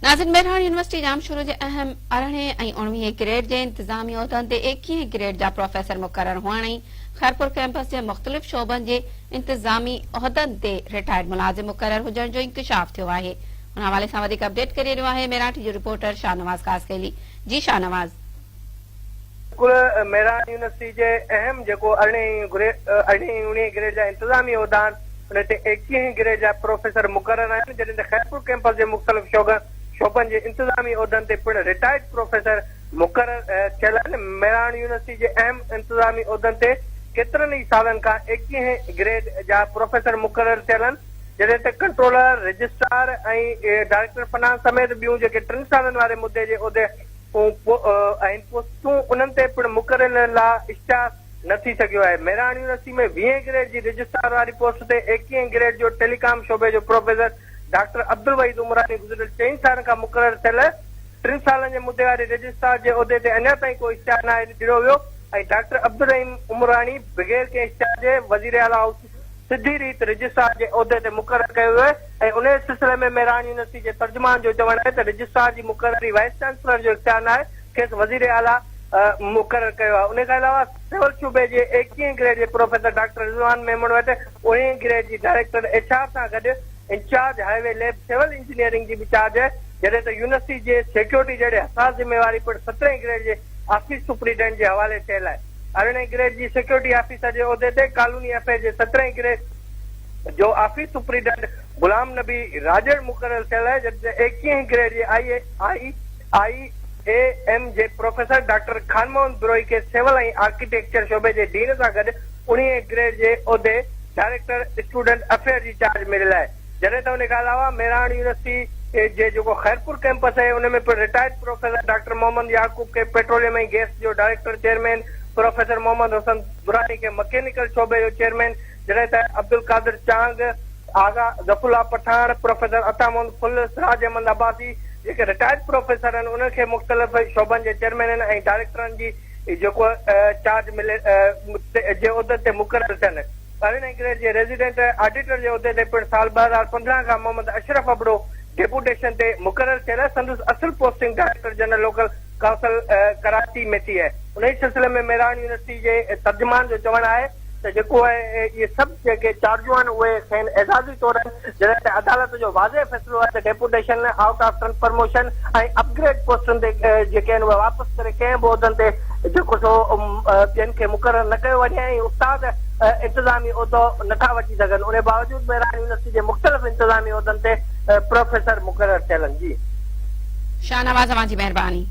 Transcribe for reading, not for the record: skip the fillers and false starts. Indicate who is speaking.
Speaker 1: ناظرين مهراڻ يونيورسٽي ڄامشورو جي اهم ارڙهين ۽ اڻويهين گريڊ جي انتظامي عهدن تي ايڪيهين گريڊ جا پروفيسر مقرر هئڻ ۽ خيرپور ڪئمپس جي مختلف شعبن جي انتظامي عهدن تي رٽائرڊ ملازم مقرر هجڻ جو انڪشاف ٿيو آهي ان حوالي سان وڌيڪ اپڊيٽ ڪري رهيو آهي ميراٺي جو رپورٽر شاهنواز خاصخيلي جي شاهنواز.
Speaker 2: بلڪل مهراڻ يونيورسٽي جي اهم جيڪو ارڙهين ارڙهين ۽ اڻويهين گريڊ جا انتظامي عهدا آهن ان تي ايڪيهين گريڊ جا پروفيسر مقرر آهن جڏهن ته خيرپور ڪئمپس جي مختلف شعبن جي انتظامي عهدن تي پڻ رٽائرڊ پروفيسر مقرر ٿيل آهن مهراڻ يونيورسٽي جي اهم انتظامي عهدن تي ڪيترن ئي سالن کان ايڪيهين گريڊ جا پروفيسر مقرر ٿيل آهن جڏهن ته ڪنٽرولر، رجسٽرار ۽ ڊائريڪٽر فنانس سميت ٻيون جيڪي ٽن سالن واري مدي جي عهدي آهن پوسٽون انهن تي پڻ مقررين لاء اشتهار نه ٿي سگهيو آهي. مهراڻ يونيورسٽي ۾ ويهين گريڊ جي رجسٽرار واري پوسٽ تي ايڪيهين گريڊ جو ٽيليڪام شعبي جو پروفيسر ڊاڪٽر عبدالوحيد عمراڻي گذريل چئن سالن کان مقرر ٿيل ٽن سالن جي مدي واري رجسٽرار جي عهدي تي اڃا تائين ڪو اشتهار ناهي ڏنو ويو ۽ ڊاڪٽر عبدالرحيم عمراڻي بغير ڪنهن اشتهار جي وزيراعليٰ هائوس سڌي ريت رجسٽرار جي عهدي تي مقرر ڪيو ويو آهي ۽ انهيء سلسلي ۾ مهراڻ يونيورسٽي جي ترجمان جو چوڻ آهي ته رجسٽرار جي مقرري وائيس چانسلر جو اختيار ناهي، کيس وزير اعليٰ مقرر ڪيو آهي. انهيء کان علاوه سول شعبي جي ايڪيهين گريڊ جي پروفيسر ڊاڪٽر رضوان ميمڻ وٽ اڻويهين گريڊ جي ڊائريڪٽر ايڇ آر سان گڏ incharge highway lab civil engineering جي به چارج آهي، جڏهن ته يونيورسٽي جي سيڪيورٽي جهڙي حساس ذميواري پڻ سترهين گريڊ جي آفيس سپرنٽينڊنٽ جي حوالي ٿيل آهي. ارڙهين گريڊ جي سيڪيورٽي آفيسر جي عهدي تي ڪالوني افيئر جي سترهين گريڊ جو آفيس سپرنٽينڊنٽ غلام نبي راڄڙ مقرر ٿيل آهي جڏهن ته ايڪيهين گريڊ جي آء آء آء اي ايم جي پروفيسر ڊاڪٽر خان محمد بروهي کي سول ۽ آرڪيٽيڪچر شعبي جي ڊين سان گڏ اڻويهين گريڊ جي عهدي ڊائريڪٽر اسٽوڊنٽ افيئر جي چارج مليل آهي. جڏهن ته ان کان علاوه مهراڻ يونيورسٽي جي جيڪو خيرپور ڪئمپس آهي ان ۾ پڻ رٽائرڊ پروفيسر ڊاڪٽر محمد يعقوب کي پيٽروليم ۽ گئس جو director chairman, professor Muhammad Hassan Durrani کي مڪينيڪل شعبي جو چيئرمين جڏهن ته عبدالقادر چانگ، آغا ظفرالله پٺاڻ، پروفيسر عطا محمد ڦل، سراج احمد عباسي جيڪي رٽائرڊ پروفيسر آهن انهن کي مختلف شعبن جي چيئرمينن ۽ ڊائريڪٽرن جي جيڪو چارج ملي جي عهدن تي مقرر ٿين. ارڙهين گريڊ جي ريزيڊنٽ آڊيٽر جي عهدي تي پڻ سال 2015 کان محمد اشرف ابڙو ڊيپوٽيشن تي مقرر ٿيل آهي. سندس اصل posting director general local council Karachi ۾ ٿي آهي. انهيء سلسلي ۾ مهراڻ يونيورسٽي جي ترجمان جو چوڻ آهي ته جيڪو اهي سڀ جيڪي چارجون آهن اهي کين اعزازي طور آهن جڏهن ته عدالت جو واضح فيصلو آهي ته deputation, out of turn promotion ۽ up grade پوسٽن تي جيڪي آهن اهي واپس ڪري ڪنهن به عهدن تي جيڪو سو ٻين کي مقرر نه ڪيو وڃي ۽ استاد انتظامي عهدو نه ٿا وٺي سگهن ان باوجود مهراڻ يونيورسٽي جي مختلف انتظامي عهدن تي پروفيسر مقرر ٿيل آهن جي.
Speaker 1: شاهنواز اوهان جي مهرباني.